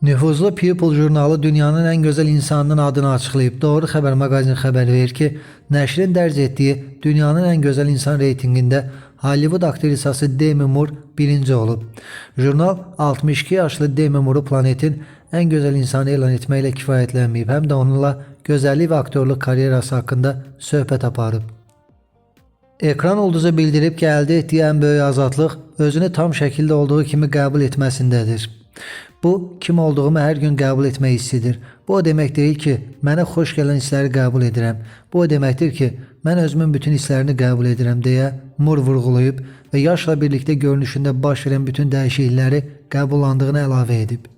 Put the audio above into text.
Nüfuzlu People jurnalı dünyanın ən gözəl insanının adını açıqlayıb. Doğru Xəbər maqazin xəbər verir ki, nəşrin dərc etdiyi dünyanın ən gözəl insan reytinqində Hollywood aktrisası Demi Moore birinci olub. Jurnal 62 yaşlı Demi Moore'u planetin ən gözəl insanı elan etməklə kifayətlənməyib, həm də onunla gözəllik və aktyorluq karyerası haqqında söhbət aparıb. Ekran ulduzu bildirib ki, əldə etdiyi ən böyük azadlıq özünü tam şəkildə olduğu kimi qəbul etməsindədir. Bu, kim olduğumu hər gün qəbul etmək hissidir. Bu o demək deyil ki, mənə xoş gələn hissləri qəbul edirəm. Bu o deməkdir ki, mən özümün bütün hisslərini qəbul edirəm deyə Moore vurğulayıb və yaşla birlikdə görünüşündə baş verən bütün dəyişiklikləri qəbullandığını əlavə edib.